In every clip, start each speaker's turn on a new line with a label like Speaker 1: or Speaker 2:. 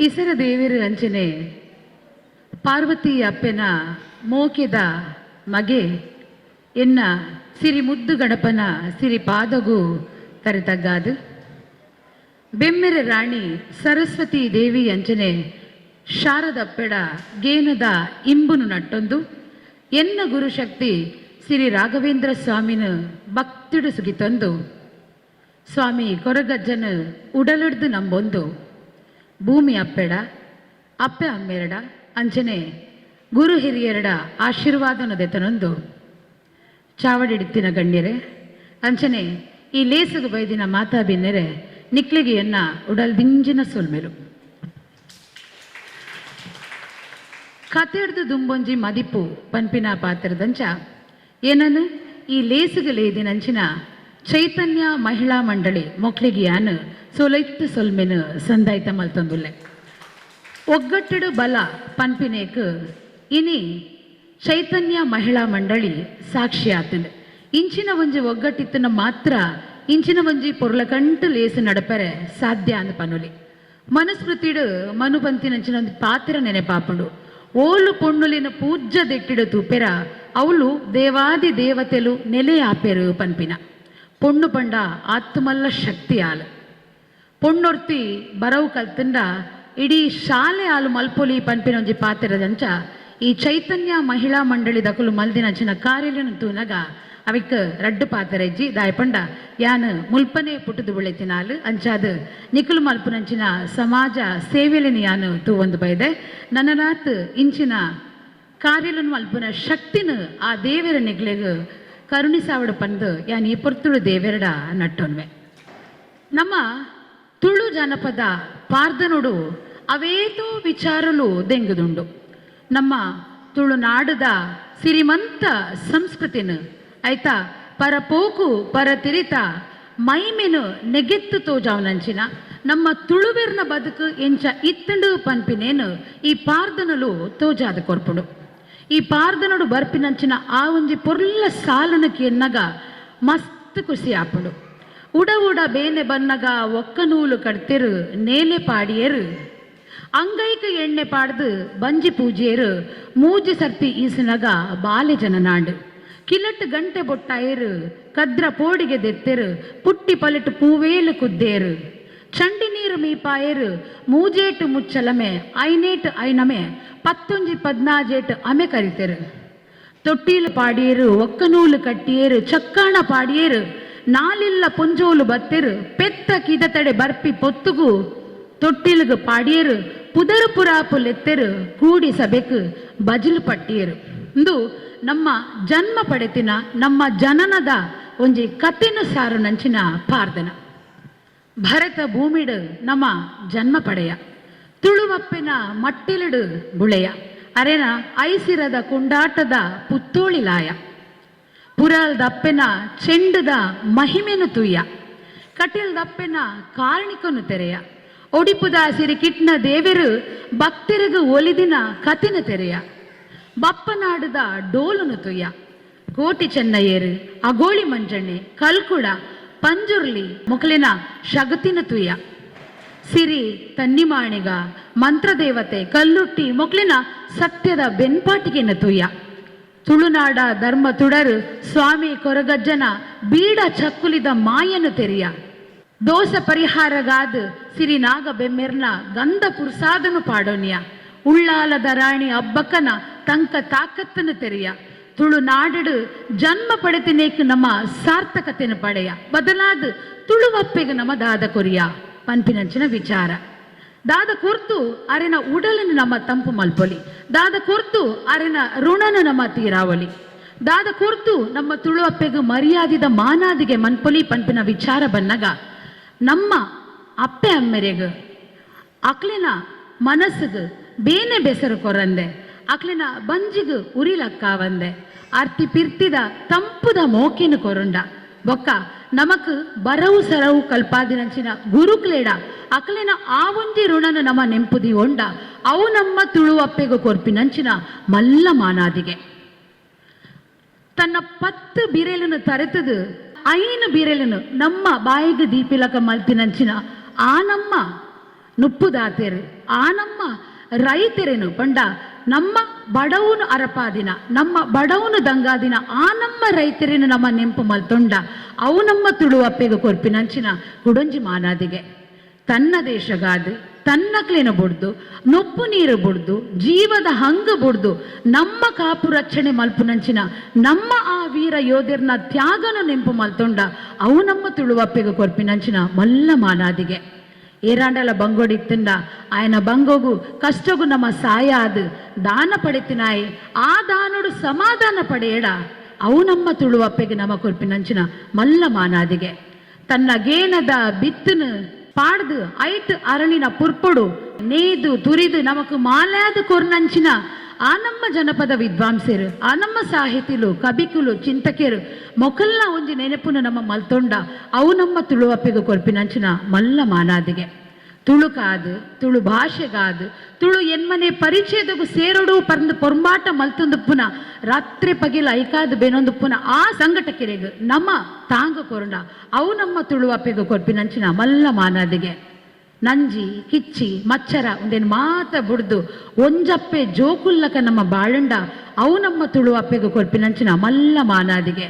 Speaker 1: ಇಸರ ದೇವರು ಅಂಚನೆ ಪಾರ್ವತಿ ಅಪ್ಪೆನ ಮೋಕೆದ ಮಗೆ ಎನ್ನ ಸಿರಿ ಮುದ್ದು ಗಣಪನ ಸಿರಿ ಪಾದಗು ತರೆತಗ್ಗಾದು, ಬೆಮ್ಮೆರ ರಾಣಿ ಸರಸ್ವತಿ ದೇವಿ ಅಂಚನೆ ಶಾರದಪ್ಪೆಡ ಗೇನದ ಇಂಬುನು ನಟ್ಟೊಂದು, ಎನ್ನ ಗುರುಶಕ್ತಿ ಸಿರಿ ರಾಘವೇಂದ್ರ ಸ್ವಾಮಿನ ಭಕ್ತಿಡು ಸುಗಿತೊಂದು, ಸ್ವಾಮಿ ಕೊರಗಜ್ಜನ ಉಡಲಿಡ್ದು ನಂಬೊಂದು, ಭೂಮಿ ಅಪ್ಪೆಡ ಅಪ್ಪೆ ಅಮ್ಮೆರಡ ಅಂಚನೆ ಗುರು ಹಿರಿಯರಡ ಆಶೀರ್ವಾದನ ದೆತನೊಂದು, ಚಾವಡಿಡಿತ್ತಿನ ಗಣ್ಯರೆ ಅಂಚನೆ ಈ ಲೇಸುಗು ಬೈದಿನ ಮಾತಾ ಬಿನ್ನೆರೆ, ನಿಕ್ಲಿಗೆ ಎನ್ನ ಉಡಲ್ ದಿಂಜಿನ ಸೊಲ್ಮೆಲು. ಕತೆಡ್ದು ದುಂಬೊಂಜಿ ಮದಿಪು ಪನ್ಪಿನ ಪಾತ್ರದಂಚ ಏನನು ಈ ಲೇಸುಗು ಲೇದಿನಂಚಿನ ಚೈತನ್ಯ ಮಹಿಳಾ ಮಂಡಳಿ ಮೊಕ್ಲಿಗಿಯಾನ್ ಸೊಲೈತ್ತು ಸೊಲ್ಮೆನು ಸಂದಾಯ್ತ ಮಲ್ತೊಂದುಲ್ಲೆ. ಒಗ್ಗಟ್ಟಡು ಬಲ ಪನ್ಪಿನೇಕ್ ಇನಿ ಚೈತನ್ಯ ಮಹಿಳಾ ಮಂಡಳಿ ಸಾಕ್ಷಿ ಆತಂಡ್. ಇಂಚಿನ ಒಂಜಿ ಒಗ್ಗಟ್ಟಿತ್ತನ ಮಾತ್ರ ಇಂಚಿನ ಒಂಜಿ ಪೊರ್ಲಕಂಟು ಲೇಸು ನಡಪರೆ ಸಾಧ್ಯ ಅಂದ್ ಪನುಲಿ. ಮನುಸ್ಮೃತಿಡು ಮನುಪಂತಿನಂಚಿನ ಒಂದು ಪಾತ್ರ ನೆನೆಪಾಪುಂಡು. ಓಲು ಪೊಣ್ಣುಲಿನ ಪೂಜ್ಯ ದೆಟ್ಟಿಡು ತೂಪೆರ ಅವಳು ದೇವಾದಿ ದೇವತೆಲು ನೆಲೆ ಆಪೆರು ಪನ್ಪಿನ. ಪೊಣ್ಣು ಪಂಡ ಆತ್ಮಲ್ಲ ಶಕ್ತಿ ಆಲ್. ಪೊಣ್ಣೊರ್ತಿ ಬರವು ಕಲ್ತಂಡ ಇಡೀ ಶಾಲೆ ಆಲು ಮಲ್ಪೊಲಿ ಪನ್ಪಿನ ಒಂಜಿ ಪಾತ್ರದಂಚ ಈ ಚೈತನ್ಯ ಮಹಿಳಾ ಮಂಡಳಿ ದಕುಲು ಮಲ್ದಿನಂಚಿನ ಕಾರ್ಯలను ತೂನಗ ಅವಿಕ್ ರಡ್ಡು ಪಾತ್ರ ಇಜ್ಜಿ. ದಾಯಪಂಡ ಯಾನ್ ಮುಲ್ಪನೆ ಪುಟ್ಟುದು ಬುಳೆತಿನಾಲ್. ಅಂಚಾದ್ ನಿಕುಲು ಮಲ್ಪುನಂಚಿನ ಸಮಾಜ ಸೇವೆಲಿನ ಯಾನ್ ತೂವೊಂದು ಬೈದೆ. ನನಲಾತ್ ಇಂಚಿನ ಕಾರ್ಯలను ಮಲ್ಪುನ ಶಕ್ತಿನ ಆ ದೇವೆರ ನಿಕ್ಲೆಗ್ ಕರುಣಿಸಾವಡು ಪಂದು ಯಾನ್ ಈ ಪೊರ್ತುಡು ದೇವೆರಡ ನಟ್ಟೊನ್ವೆ. ನಮ್ಮ ತುಳು ಜನಪದ ಪಾರ್ದನುಡು ಅವೇತೋ ವಿಚಾರಲು ದೆಂಗುದುಂಡು. ನಮ್ಮ ತುಳುನಾಡದ ಸಿರಿಮಂತ ಸಂಸ್ಕೃತಿನ ಆಯ್ತಾ ಪರಪೋಕು ಪರತಿರಿತ ಮೈಮೆನು ನೆಗೆತ್ತು ತೋಜಾವನಂಚಿನ, ನಮ್ಮ ತುಳುವೆರ್ನ ಬದುಕು ಎಂಚ ಇತ್ತಂಡು ಪನ್ಪಿನೇನು ಈ ಪಾರ್ದನಲು ತೋಜಾದ ಕೊರ್ಪುಂಡು. ಈ ಪಾರ್ದನಡು ಬರ್ಪಿನಂಚಿನ ಆ ಒಂಜಿ ಪೊರ್ಲ ಸಾಲನ ಕೇನ್ನಗ ಮಸ್ತ್ ಖುಷಿ ಆಪುಂಡು. ಉಡ ಉಡ ಬೇನೆ ಬನ್ನಗ ಒಕ್ಕ ನೂಲು ಕಡ್ತೆರು ನೇಲೆ ಪಾಡಿಯರು, ಅಂಗೈಕ ಎಣ್ಣೆ ಪಾಡ್ದು ಬಂಜಿ ಪೂಜೆಯರು, ಮೂಜಿ ಸರ್ತಿ ಈಸಿನಗ ಬಾಲೆ ಜನನಾಂಡು, ಕಿಲಟ್ ಗಂಟೆ ಬೊಟ್ಟಾಯರು, ಕದ್ರ ಪೋಡಿಗೆ ದೆತ್ತೆರು, ಪುಟ್ಟಿ ಪಲಿಟ್ ಪೂವೇಲು ಕುದ್ದೇರು, ಚಂಡಿ ನೀರು ಮೀಪಾಯರು, ಮೂಜೇಟು ಮುಚ್ಚಲಮೆ ಐನೇಟು ಐನಮೆ ಪತ್ತೊಂಜಿ ಪದ್ನಾಜೇಟು ಅಮೆ ಕರಿತೆರು, ತೊಟ್ಟೀಲು ಪಾಡಿಯರು, ಒಕ್ಕನೂಲು ಕಟ್ಟಿಯರು, ಚಕ್ಕಾಣ ಪಾಡಿಯರು, ನಾಲಿಲ್ಲ ಪೊಂಜೋಲು ಬತ್ತೆರು, ಪೆತ್ತ ಕಿದತಡೆ ಬರ್ಪಿ ಪೊತ್ತುಗು ತೊಟ್ಟಿಲುಗು ಪಾಡಿಯರು, ಪುದರು ಪುರಾಪು ಲೆತ್ತೆರು, ಕೂಡಿ ಸಬೆಕು ಬಜಿಲು ಪಟ್ಟಿಯರು. ಇಂದು ನಮ್ಮ ಜನ್ಮ ಪಡೆತಿನ ನಮ್ಮ ಜನನದ ಒಂಜಿ ಕತಿನ ಸಾರು ನಂಚಿನ ಪಾರ್ದನ. ಭರತ ಭೂಮಿಡು ನಮ್ಮ ಜನ್ಮ ಪಡೆಯ, ತುಳುವಪ್ಪಿನ ಮಟ್ಟಿಲಿಡು ಬುಳೆಯ, ಅರೆನ ಐಸಿರದ ಕುಂಡಾಟದ ಪುತ್ತೋಳಿಲಾಯ, ಪುರಲ್ದಪ್ಪೆನ ಚೆಂಡದ ಮಹಿಮೆನು ತುಯ್ಯ, ಕಟಿಲ್ದಪ್ಪೆನ ಕಾರ್ಣಿಕನು ತೆರೆಯ, ಒಡಿಪುದ ಸಿರಿ ಕಿಟ್ನ ದೇವೆರು ಭಕ್ತರಿಗು ಒಲಿದಿನ ಕತಿನ ತೆರೆಯ, ಬಪ್ಪನಾಡದ ಡೋಲುನು ತುಯ್ಯ, ಕೋಟಿ ಚೆನ್ನಯ್ಯರು ಅಗೋಳಿ ಮಂಜಣ್ಣೆ ಕಲ್ಕುಡ ಪಂಜುರ್ಲಿ ಮೊಕಲಿನ ಶಗತಿನ ತುಯ್ಯ, ಸಿರಿ ತನ್ನಿಮಾಣಿಗ ಮಂತ್ರದೇವತೆ ಕಲ್ಲುಟ್ಟಿ ಮೊಕ್ಲಿನ ಸತ್ಯದ ಬೆನ್ಪಾಟಿಗೆನ ತುಯ್ಯ, ತುಳುನಾಡ ಧರ್ಮ ತುಡರು ಸ್ವಾಮಿ ಕೊರಗಜ್ಜನ ಬೀಡ ಚಕ್ಕುಲಿದ ಮಾಯನು ತೆರಿಯ, ದೋಷ ಪರಿಹಾರಗಾದ ಸಿರಿ ನಾಗ ಬೆಮ್ಮೆರ್ನ ಗಂಧ ಪುರ್ಸಾದನು ಪಾಡೋನಿಯ, ಉಳ್ಳಾಲದ ರಾಣಿ ಅಬ್ಬಕ್ಕನ ತಂಕ ತಾಕತ್ತನು ತೆರೆಯ, ತುಳುನಾಡು ಜನ್ಮ ಪಡೆತಿನೇಕ್ ನಮ್ಮ ಸಾರ್ಥಕತೆನ ಪಡೆಯ, ಬದಲಾದ ತುಳುವಪ್ಪೆಗೆ ನಮ್ಮ ದಾದ ಕೊರಿಯ ಪನ್ಪಿನಂಚಿನ ವಿಚಾರ. ದಾದ ಕುರ್ತು ಅರೆನ ಉಡಲನ್ನು ನಮ್ಮ ತಂಪು ಮಲ್ಪೊಲಿ, ದಾದ ಕುರ್ತು ಅರೆನ ಋಣನು ನಮ್ಮ ತೀರಾವಲಿ, ದಾದ ಕುರ್ತು ನಮ್ಮ ತುಳುವಪ್ಪೆಗೆ ಮರ್ಯಾದಿದ ಮಾನಾದಿಗೆ ಮನ್ಪೊಲಿ ಪನ್ಪಿನ ವಿಚಾರ ಬನ್ನಗ ನಮ್ಮ ಅಪ್ಪೆ ಅಮ್ಮೆರೆಗ್ ಅಕ್ಲಿನ ಮನಸ್ಸಿಗೆ ಬೇನೆ ಬೆಸರು ಕೊರಂದೆ, ಅಕ್ಲಿನ ಬಂಜಿಗು ಉರಿಲಕ್ಕಾವಂದೆ, ಅರ್ತಿ ಪಿರ್ತಿದ ತಂಪುದ ಮೋಕಿನ ಕೊರುಂಡ ಬೊಕ್ಕ ನಮಕ್ ಬರವು ಸರವು ಕಲ್ಪಾದಿನಂಚಿನ ಗುರುಕ್ಲೇಡ ಅಕ್ಲಿನ ಆ ಒಂಜಿ ಋಣನ ನಮ್ಮ ನೆಂಪುದಿ ಒಂಡ ಅವು ನಮ್ಮ ತುಳುವಪ್ಪೆಗು ಕೊರ್ಪಿನಂಚಿನ ಮಲ್ಲ ಮಾನಾದಿಗೆ. ತನ್ನ 10 ಬಿರೆಲನ್ನು ತರೆತದು 5 ಬಿರೆಲನ್ನು ನಮ್ಮ ಬಾಯಿಗೆ ದೀಪಿಲಕ ಮಲ್ತಿನಂಚಿನ ಆ ನಮ್ಮ ನುಪ್ಪುದಾತೆರ್ ಆ ನಮ್ಮ ರೈತೆರೆನು ಪಂಡ ನಮ್ಮ ಬಡವುನು ಅರಪಾದಿನ, ನಮ್ಮ ಬಡವುನು ದಂಗಾದಿನ ಆ ನಮ್ಮ ರೈತರೇನು ನಮ್ಮ ನೆಂಪು ಮಲ್ತೊಂಡ ಅವು ನಮ್ಮ ತುಳುವಪ್ಪೆಗೆ ಕೊರ್ಪಿನಂಚಿನ ಕುಡೊಂಜಿ ಮಾನಾದಿಗೆ. ತನ್ನ ದೇಶಗಾದ ತನ್ನಕ್ಲೇನ ಬುಡ್ದು, ನೊಪ್ಪು ನೀರು ಬುಡ್ದು, ಜೀವದ ಹಂಗ ಬುಡ್ದು ನಮ್ಮ ಕಾಪು ರಕ್ಷಣೆ ಮಲ್ಪುನಂಚಿನ ನಮ್ಮ ಆ ವೀರ ಯೋಧರ್ನ ತ್ಯಾಗನ ನೆಂಪು ಮಲ್ತೊಂಡ ಅವು ನಮ್ಮ ತುಳುವಪ್ಪೆಗೆ ಕೊರ್ಪಿನಂಚಿನ ಮಲ್ಲ ಮಾನಾದಿಗೆ. ಏರಾಂಡಲ ಬಂಗೋಡಿತ್ತಂಡ ఆయన ಬಂಗೋಗು ಕಷ್ಟಗು ನಮ್ಮ ಸಾಯ ಅದು ದಾನ ಪಡೆತಿನಾಯಿ, ಆ ದಾನೋಡು ಸಮಾಧಾನ ಪಡೆಯಡ ಅವು ನಮ್ಮ ತುಳುವಪ್ಪೆಗೆ ನಮ್ಮ ಕೊರ್ಪಿನಂಚಿನ ಮಲ್ಲ ಮಾನಾದಿಗೆ. ತನ್ನ ಗೇನದ ಬಿತ್ತನು ಪಾಡ್ದು ಐಟ್ ಅರಳಿನ ಪುರ್ಪೊಡು ನೇದು ತುರಿದು ನಮಕ್ ಮಾಲಾದ ಕೊರ್ನಂಚಿನ ಆ ನಮ್ಮ ಜನಪದ ವಿದ್ವಾಂಸರು, ಆ ನಮ್ಮ ಸಾಹಿತಿಲು, ಕಬಿಕುಲು, ಚಿಂತಕರು ಮೊಕಲ್ನ ಒಂಜಿ ನೆನಪುನು ನಮ್ಮ ಮಲ್ತೊಂಡ ಅವು ನಮ್ಮ ತುಳುವಪ್ಪೆಗೆ ಕೊರ್ಪಿನಂಚಿನ ಮಲ್ಲ ಮಾನಾದಿಗೆ. ತುಳುಕಾದು, ತುಳು ಭಾಷೆಗಾದು, ತುಳು ಎನ್ಮನೆ ಪರಿಚಯದಗು ಸೇರೊಡು ಪರಂದು ಪೊರ್ಂಬಾಟ ಮಲ್ತೊಂದುಪ್ಪುನ, ರಾತ್ರಿ ಪಗಿಲ ಐಕಾದು ಬೇನೊಂದುಪ್ಪುನ ಆ ಸಂಘಟಕರಿಗೆ ನಮ್ಮ ತಾಂಗ ಕೊರುಂಡ ಅವು ನಮ್ಮ ತುಳುವಪ್ಪೆಗೆ ಕೊರ್ಪಿನಂಚಿನ ಮಲ್ಲ ಮಾನಾದಿಗೆ. ನಂಜಿ ಕಿಚ್ಚಿ ಮಚ್ಚರ ಒಂದೇನು ಮಾತ ಬುಡ್ದು ಒಂಜಪ್ಪೆ ಜೋಕುಲ್ಲಕ ನಮ್ಮ ಬಾಳಂಡ ಅವು ನಮ್ಮ ತುಳುವಪ್ಪೆಗೆ ಕೊರ್ಪಿನಂಚಿನ ಮಲ್ಲ ಮಾನಾದಿಗೆ.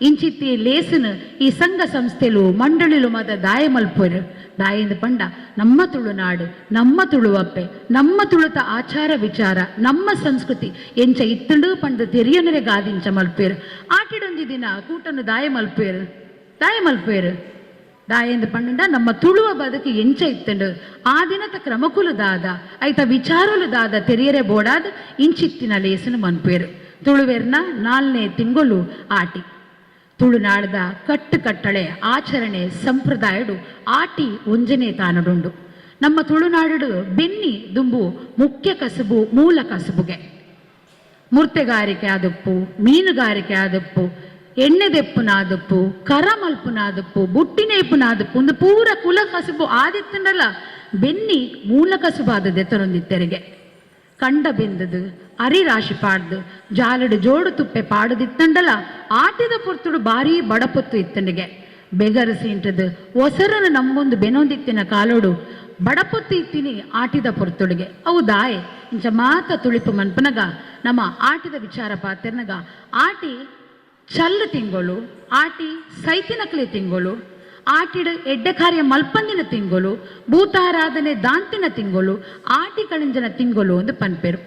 Speaker 1: ಇಂಚಿತ್ತಿ ಲೇಸನ್ ಈ ಸಂಘ ಸಂಸ್ಥೆಲು ಮಂಡಳಿಲು ಮಾತ ದಾಯ ಮಲ್ಪುರು. ದಾಯಿಂದ ಪಂಡ ನಮ್ಮ ತುಳುನಾಡು, ನಮ್ಮ ತುಳುವಪ್ಪೆ, ನಮ್ಮ ತುಳುತ ಆಚಾರ ವಿಚಾರ, ನಮ್ಮ ಸಂಸ್ಕೃತಿ ಎಂಚ ಇತ್ತುಂಡು ಪಂಡ ತೆರಿಯನರೆ ಗಾದಿಂಚ ಮಲ್ಪೇರು. ಆಟಿಡೊಂಜಿ ದಿನ ಕೂಟನು ದಾಯ ಮಲ್ಪೇರು, ದಾಯ ಮಲ್ಪೇರು. ದಾಯೆಂದು ಪಂಡ ನಮ್ಮ ತುಳುವ ಬದುಕು ಎಂಚ ಇತ್ತುಂಡು, ಆ ದಿನದ ಕ್ರಮಕುಲು ದಾದ, ಐತ ವಿಚಾರಲು ದಾದ ತೆರಿಯರೆ ಬೋಡಾದ ಇಂಚಿತ್ತಿನ ಲೇಸನು ಮನ್ಪೇರು. ತುಳುವೆರ್ನ ನಾಲ್ನೇ ತಿಂಗಳು ಆಟಿ. ತುಳುನಾಡದ ಕಟ್ಟು ಕಟ್ಟಳೆ, ಆಚರಣೆ ಸಂಪ್ರದಾಯಡು ಆಟಿ ಒಂಜನೇ ತಾನಡುಂಡು. ನಮ್ಮ ತುಳುನಾಡು ಬೆನ್ನಿ ದುಂಬು ಮುಖ್ಯ ಕಸುಬು, ಮೂಲ ಕಸುಬುಗೆ. ಮೂರ್ತೆಗಾರಿಕೆ ಆದಪ್ಪು, ಮೀನುಗಾರಿಕೆ ಆದಪ್ಪು, ಎಣ್ಣೆ ದೆಪ್ಪುನಾದಪ್ಪು, ಕರ ಮಲ್ಪುನಾದಪ್ಪು, ಬುಟ್ಟಿನೇಪುನಾದಪ್ಪು, ಒಂದು ಪೂರ ಕುಲ ಕಸುಬು ಆದಿತ್ತಂಡಲ್ಲ ಬೆನ್ನಿ ಮೂಲ ಕಸುಬಾದ ದೆತ್ತರೊಂದಿತ್ತೆರಿಗೆ. ಕಂಡ ಬೆಂದದು, ಅರಿ ರಾಶಿ ಪಾಡ್ದು, ಜಾಲಡು ಜೋಡು ತುಪ್ಪೆ ಪಾಡುದಿತ್ತಂಡಲ ಆಟಿದ ಪೊರ್ತುಡು ಬಾರಿ ಬಡಪೊತ್ತು ಇತ್ತಂಡಿಗೆ. ಬೆಗರು ಸೀಂಟದು ಒಸರನ ನಮ್ಮೊಂದು ಬೆನೊಂದಿತ್ತಿನ ಕಾಲೋಡು ಬಡಪೊತ್ತು ಇತ್ತಿನಿ ಆಟಿದ ಪೊರ್ತುಡಿಗೆ. ಅವು ದಾಯೆ ಇಂಚ ಮಾತ ತುಳಿಪು ಮನ್ಪನಗ ನಮ್ಮ ಆಟಿದ ವಿಚಾರ ಪಾತೆರ್ನಗ ಆಟಿ ಚಲ್ಲು ತಿಂಗಳು, ಆಟಿ ಸೈತಿನಕ್ಲೆ ತಿಂಗಳು, ಆಟಿಡು ಎಡ್ಡೆ ಕಾರ್ಯ ಮಲ್ಪಂದಿನ ತಿಂಗಳು, ಭೂತಾರಾಧನೆ ದಾಂತಿನ ತಿಂಗಳು, ಆಟಿ ಕಳಿಂಜನ ತಿಂಗಳು ಒಂದು ಪನ್ಪೆರು.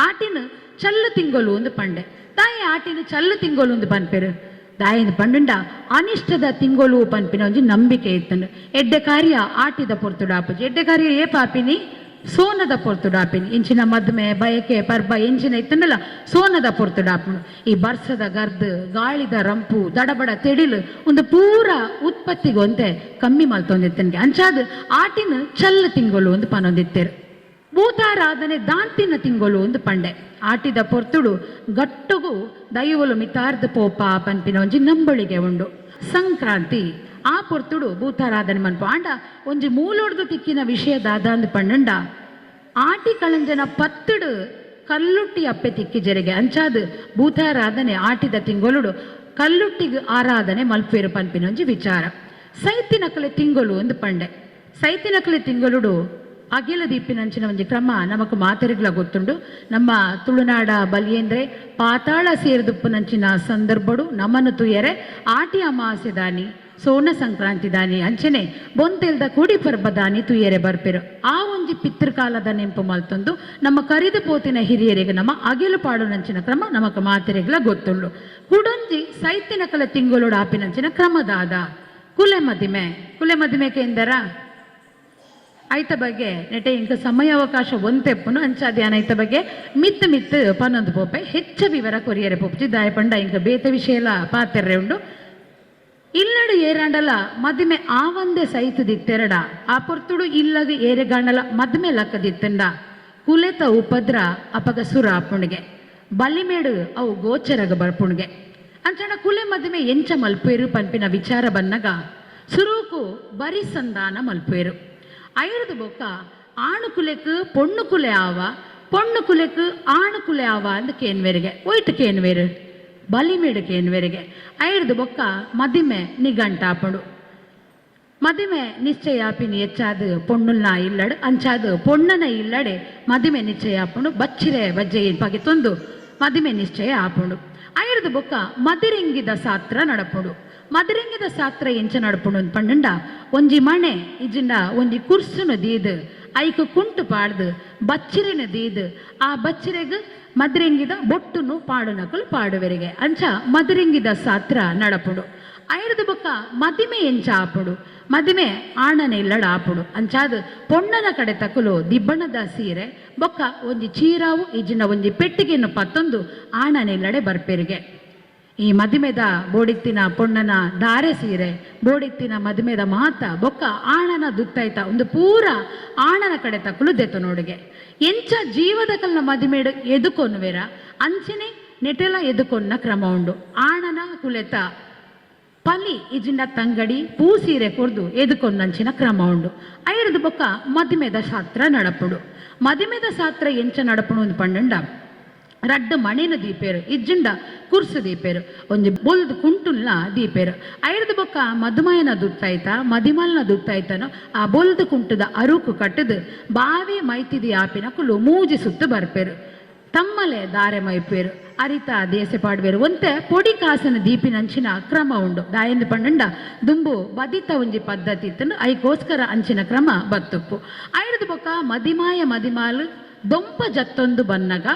Speaker 1: ಆಟಿನ ಚಲ್ಲು ತಿಂಗಳು ಒಂದು ಪಂಡೆ. ತಾಯಿ ಆಟಿನ ಚಲ್ಲು ತಿಂಗಳು ಒಂದು ಪನ್ಪೆರು. ದಾಯಿಂದ ಪಂಡುಂಡ ಅನಿಷ್ಟದ ತಿಂಗಳು ಪನ್ಪಿನ ಒಂಜಿ ನಂಬಿಕೆ ಇತ್ತಂಡು. ಎಡ್ಡೆ ಕಾರ್ಯ ಆಟಿದ ಪೊರ್ತುಡು ಆಪುಜಿ. ಎಡ್ಡೆ ಕಾರ್ಯ ಏ ಪಾಪಿನಿ? ಸೋನದ ಪೊರ್ತುಡು ಆಪಿನಿ. ಇಂಚಿನ ಮದ್ಮೆ ಬಯಕೆ ಪರ್ಬ ಎಂಚಿನ ಇತ್ತಂಡಲ್ಲ ಸೋನದ ಪೊರ್ತುಡು ಆಪುಂಡು. ಈ ಬರ್ಸದ ಗರ್ದ್, ಗಾಳಿದ ರಂಪು, ದಡಬಡ ತೆಡಿಲು ಒಂದು ಪೂರ ಉತ್ಪತ್ತಿಗೆ ಒಂತೆ ಕಮ್ಮಿ ಮಲ್ತೊಂದಿತ್ತನ್ಗೆ. ಅಂಚಾದ ಆಟಿನ ಚಲ್ಲು ತಿಂಗಳು ಒಂದು ಪನೊಂದಿತ್ತೇರು. ಭೂತಾರಾಧನೆ ದಾಂತಿನ ತಿಂಗಳು ಒಂದು ಪಂಡೆ. ಆಟಿದ ಪೊರ್ತುಡು ಗಟ್ಟುಗು ದೈವಲು ಮಿತಾರ್ದ ಪೋಪ ಪನ್ಪಿನ ಒಂಜಿ ನಂಬಳಿಗೆ ಉಂಡು. ಸಂಕ್ರಾಂತಿ ಆ ಪೊರ್ತುಡು ಭೂತಾರಾಧನೆ ಮನ್ಪು. ಆಂಡ ಒಂಜಿ ಮೂಲೊಡ್ದು ತಿಕ್ಕಿನ ವಿಷಯ ದಾದಾಂದ್ ಪಂಡಂಡ ಆಟಿ ಕಳಂಜನ ಪತ್ತುಡು ಕಲ್ಲುಟ್ಟಿ ಅಪ್ಪೆ ತಿಕ್ಕಿ ಜರಿಗೆ. ಅಂಚಾದ ಭೂತಾರಾಧನೆ ಆಟಿದ ತಿಂಗೊಲುಡು ಕಲ್ಲುಟ್ಟಿಗೆ ಆರಾಧನೆ ಮಲ್ಪೇರು ಪನ್ಪಿನ ಒಂಜಿ ವಿಚಾರ. ಸೈತಿನಕಲೆ ತಿಂಗಳು ಒಂದು ಪಂಡೆ. ಸೈತಿನಕಲೆ ತಿಂಗಳುಡು ಅಗಿಲ ದೀಪಿನಂಚಿನ ಒಂಜಿ ಕ್ರಮ ನಮಕ್ ಮಾತೆರಿಗ್ಲ ಗೊತ್ತುಂಡು. ನಮ್ಮ ತುಳುನಾಡ ಬಲಿಯೇಂದ್ರೆ ಪಾತಾಳ ಸೇರಿದುಪ್ಪುನಂಚಿನ ಸಂದರ್ಭಡು ನಮನ ತುಯರೆ ಆಟಿ ಅಮಾವಾಸ್ಯೆ ದಾನಿ, ಸೋಣ ಸಂಕ್ರಾಂತಿ ದಾನಿ, ಅಂಚನೆ ಬೊಂತೆಲ್ದ ಕುಡಿ ಪರ್ಬ ದಾನಿ ತುಯರೆ ಬರ್ಪೆರು. ಆ ಒಂಜಿ ಪಿತೃಕಾಲದ ನೆಂಪು ಮಲ್ತೊಂದು ನಮ್ಮ ಕರಿದು ಪೋತಿನ ಹಿರಿಯರಿಗೆ ನಮ್ಮ ಅಗಿಲು ಪಾಡುನಂಚಿನ ಕ್ರಮ ನಮಕ್ ಮಾತೆರಿಗ್ಲ ಗೊತ್ತುಂಡು. ಕುಡೊಂಜಿ ಸೈತಿನಕಲ ತಿಂಗಳೋಡು ಆಪಿನಂಚಿನ ಕ್ರಮದಾದ ಕುಲೆ ಮದಿಮೆ. ಕುಲೆ ಮದಿಮೆ ಕೇಂದರ ಐತ ಬಗ್ಗೆ ನೆಟೆ ಇಂಕ ಸಮಯಾವಕಾಶ ಒಂತೆಪ್ಪುನು ಅಂಚಾದ್ಯಾನ ಐತ ಬಗ್ಗೆ ಮಿತ್ತು ಮಿತ್ತು ಪನ್ನೊಂದು ಪೋಪೆ. ಹೆಚ್ಚ ವಿವರ ಕೊರಿಯರೆ ಪೋಪುಜಿ. ದಾಯ ಪಂಡ ಇಂಕ ಬೇತೆ ವಿಷಯ ಎಲ್ಲ ಪಾತೆರ್ರೆ ಉಂಡು. ಇಲ್ಲಡು ಏರಾಂಡಲ ಮದಿಮೆ ಆವಂದೆ ಸೈತದಿತ್ತೆರಡ ಆ ಪೊರ್ತುಡು ಇಲ್ಲಗ ಏರೆಗಾಂಡಲ ಮದ್ಮೆ ಲಕ್ಕದಿತ್ತಂಡ ಕುಲೆತ ಉಪದ್ರ ಅಪಗ ಸುರ ಆಪುಣಿಗೆ ಬಲಿಮೇಡು ಅವು ಗೋಚರಗ ಬರ್ಪುಣಿಗೆ. ಅಂಚಣ ಕುಲೆ ಮದಿಮೆ ಎಂಚ ಮಲ್ಪೇರು ಪನ್ಪಿನ ವಿಚಾರ ಬನ್ನಗ ಸುರೂಕು ಬರಿ ಸಂಧಾನ ಮಲ್ಪೇರು. ಐರದು ಬೊಕ್ಕ ಆಣು ಕುಲೆಕ್ ಪೊಣ್ಣು ಕುಲೆ ಆವ, ಪೊಣ್ಣು ಕುಲೆಕ್ ಆಣು ಕುಲೆ ಆವ ಅಂದ್ ಕೇನ್ವೇರಿಗೆ. ಒಯ್ಟ್ ಕೇನ್ವೇರು? ಬಲಿಮೇಡು ಕೇನ್ವೇರಿಗೆ. ಐರ್ದು ಬೊಕ್ಕ ಮದಿಮೆ ನಿಘಂಟಾಪುಂಡು. ಮದಿಮೆ ನಿಶ್ಚಯ ಆಪಿನ ಹೆಚ್ಚಾದ ಪೊಣ್ಣುಲ್ನ ಇಲ್ಲಡ್ ಅಂಚಾದ ಪೊಣ್ಣನ ಇಲ್ಲಡೆ ಮದಿಮೆ ನಿಶ್ಚಯ ಆಪುಂಡು. ಬಚ್ಚಿರೆ ಬಜ್ಜೆ ಪಗೆ ತೊಂದು ಮದಿಮೆ ನಿಶ್ಚಯ ಆಪುಂಡು. ಐರ್ದ ಬೊಕ್ಕ ಮದಿರೆಂಗಿದ ಸಾತ್ರ ನಡಪುಂಡು. ಮದಿರೆಂಗಿದ ಸಾತ್ರ ಎಂಚ ನಡಪುಂಡು ಪಂಡುಂಡ, ಒಂಜಿ ಮಣೆ ಇಜ್ಜಿಂಡ ಒಂಜಿ ಕುರ್ಸುನು ದೀದ್, ಐಕ್ ಕುಂಟು ಪಾಡ್ದು ಬಚ್ಚಿರೆನ ದೀದ್, ಆ ಬಚ್ಚಿರೆಗ್ ಮದಿರೆಂಗಿದ ಬೊಟ್ಟುನು ಪಾಡುನಕುಲು ಪಾಡುವೆರಿಗೆ. ಅಂಚ ಮದಿರೆಂಗಿದ ಸಾತ್ರ ನಡಪುಂಡು. ಐರ್ದ ಬೊಕ್ಕ ಮದಿಮೆ ಎಂಚ ಆಪುಂಡು? ಮದಿಮೆ ಆಣನ ಇಲ್ಲಡ ಆಪುಂಡು. ಅಂಚಾದ್ ಪೊಣ್ಣನ ಕಡೆ ತಕುಲು ದಿಬ್ಬಣದ ಸೀರೆ ಬೊಕ್ಕ ಒಂಜಿ ಚೀರಾವು ಇಜ್ಜಿಂಡ ಒಂಜಿ ಪೆಟ್ಟಿಗೆಯನ್ನು ಪತ್ತೊಂದು ಆಣನ ಇಲ್ಲಡೆ ಬರ್ಪೆರಿಗೆ. ಈ ಮದಿಮೆದ ಬೋಡಿತ್ತಿನ ಪೊಣ್ಣನ ಧಾರೆ ಸೀರೆ, ಬೋಡಿತ್ತಿನ ಮದಿಮೆದ ಮಾತ ಬೊಕ್ಕ ಆಣನ ದುತ್ತೈತ ಒಂದು ಪೂರ ಆಣನ ಕಡೆ ತಕುಲು ದೆತೊನೋಡುಗೆ. ಎಂಚ ಜೀವದ ಕಲ್ನ ಮದಿಮೆಡು ಎದುಕೊನುವೆರ ಅಂಚನೆ ನೆಟೆಲ ಎದುಕೊನ್ನ ಕ್ರಮ ಉಂಡು. ಆಣನ ಕುಲೆತ ಪಲಿ ಇಜಿಂಡ ತಂಗಡಿ ಪೂ ಸೀರೆ ಕೊರ್ದು ಎದುಕೊಂದಂಚಿನ ಕ್ರಮ ಉಂಡು. ಐರ್ದ ಬೊಕ್ಕ ಮದಿಮೆದ ಶಾಸ್ತ್ರ ನಡಪುಂಡು. ಮದಿಮೆದ ಶಾಸ್ತ್ರ ಎಂಚ ನಡಪುಂಡು ಅಂದ್ ಪಂಡಂಡ, ರಡ್ಡ್ ಮಣೆನ ದೀಪೇರು ಇಜ್ಜಿಂಡ ಕುರ್ಸು ದೀಪೇರು, ಒಂಜಿ ಬೊಲ್ದು ಕುಂಟುನ್ಲ ದೀಪೇರು. ಐರ್ದ ಬೊಕ್ಕ ಮದುಮಯನ ದುತ್ತೈತ ಮದಿಮಲ್ನ ದುತ್ತೈತನು ಆ ಬೊಲ್ದು ಕುಂಟುದ ಅರುಕು ಕಟ್ಟುದು ಬಾವಿ ಮೈತಿದಿ ಆಪಿನಕುಲು ಮೂಜಿ ಸುತ್ತು ಬರ್ಪೇರು. ತಮ್ಮಲೆ ದಾರೆ ಮೈಪೇರು, ಅರಿತ ದೇಸೆ ಪಾಡ್ವೇರು, ಒಂತೆ ಪೊಡಿ ಕಾಸನ ದೀಪಿನಂಚಿನ ಕ್ರಮ ಉಂಡು. ದಾಯೆಂದು ಪಂಡಂಡ ದುಂಬು ಬದಿತ ಒಂಜಿ ಪದ್ಧತಿ ಇತ್ತಂಡು, ಐಕೋಸ್ಕರ ಅಂಚಿನ ಕ್ರಮ ಬತ್ತುಪ್ಪು. ಐರ್ದ ಬೊಕ್ಕ ಮದಿಮಾಯ ಮದಿಮಾಲು ದೊಂಪ ಜತ್ತೊಂದು ಬನ್ನಗ